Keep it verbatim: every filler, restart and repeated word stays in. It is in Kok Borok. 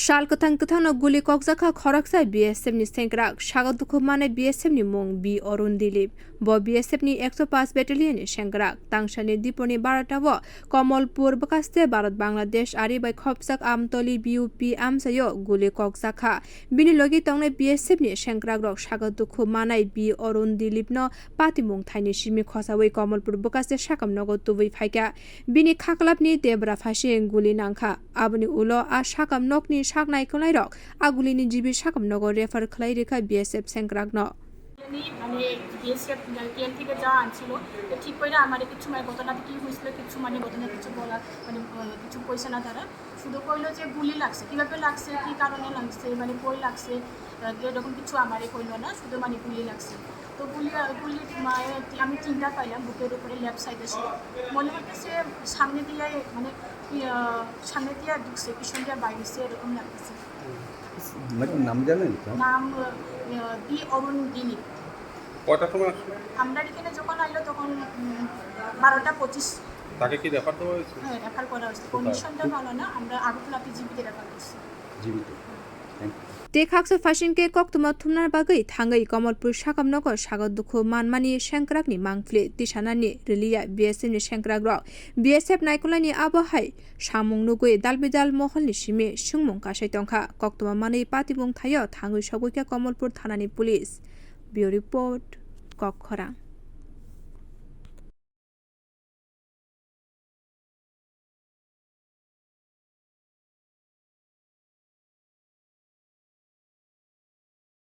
Chal kwthang kwthangno guli kokjakha khoroksa B S F ni sengkrak, sago dukhu manai B S F ni mung B Arun Dilip. Bo B S F ni ekso paanch battalion ni sengkrak. Tangsani Diponi barata o Komolpur bwkhaste Bharat Bangladesh ari bai khopjak Amtoli B U P amchaio guli kokjakha. Bini logi tongnai B S F ni sengkrakrok sago dukhu manai B Arun Dilip no patimung thaini simi khosawi Komolpur bwkhaste sakam nogo tubui phaikha. Bini khaklapni debra phasing guli nangkha. Aboni ulo a sakam nokni sak naikolnairok a gulini jibi sakam nogo refer khlai rikha B S F sengkrakno. মানে BSF jail থেকে যা আনছিল, তো ঠিক করে আমার কিছু মানে ঘটনাটা কি হয়েছিল, কিছু মানে ঘটনা কিছু বলার মানে আহ, কিছু কইছে না তারা। শুধু কইলো যে গুলি লাগছে, কিভাবে লাগছে, কি কারণে লাগছে, মানে কই লাগছে, আহ, এরকম কিছু আমারে কইলো না, শুধু মানে গুলি লাগছে। তো গুলি, গুলি মানে আমি তিনটা পাইলাম বুকের উপরে, লেফট সাইডে ছিল। মনে হচ্ছে সামনে দিয়ে মানে আহ, সামনে দিয়ে ঢুকছে, পিছন দিয়ে বাইরে এসে এরকম লাগতেছে। নাম জানেন তো? নাম আহ, বি অরুণ গিরি। কয়টার সময় আসলো? আমরা এখানে যখন আইলো তখন উম, বারোটা পঁচিশ। তাকে কি রেফার দেওয়া হয়েছে? হ্যাঁ, রেফার করা হয়েছে। কোথায়? কন্ডিশনটা ভালো না, আমরা আগরতলা পিজিবিতে রেফার করছি। জিবিতে। Tei khaksa phasing khe koktwma thumna bagwi thangwi Komolpur sakam nogo sago dukhu manmani sengkrakni mangpili tisanani rwliya B S F ni sengkrakrok. B S F naikolnani abo hai samung nugwi dalbidal moholni simi swngmung kasai tongkha. Koktwma manwi patibung thaio thangwi sogwi kha Komolpur thanani police. Bureau Report, Kokkhorang.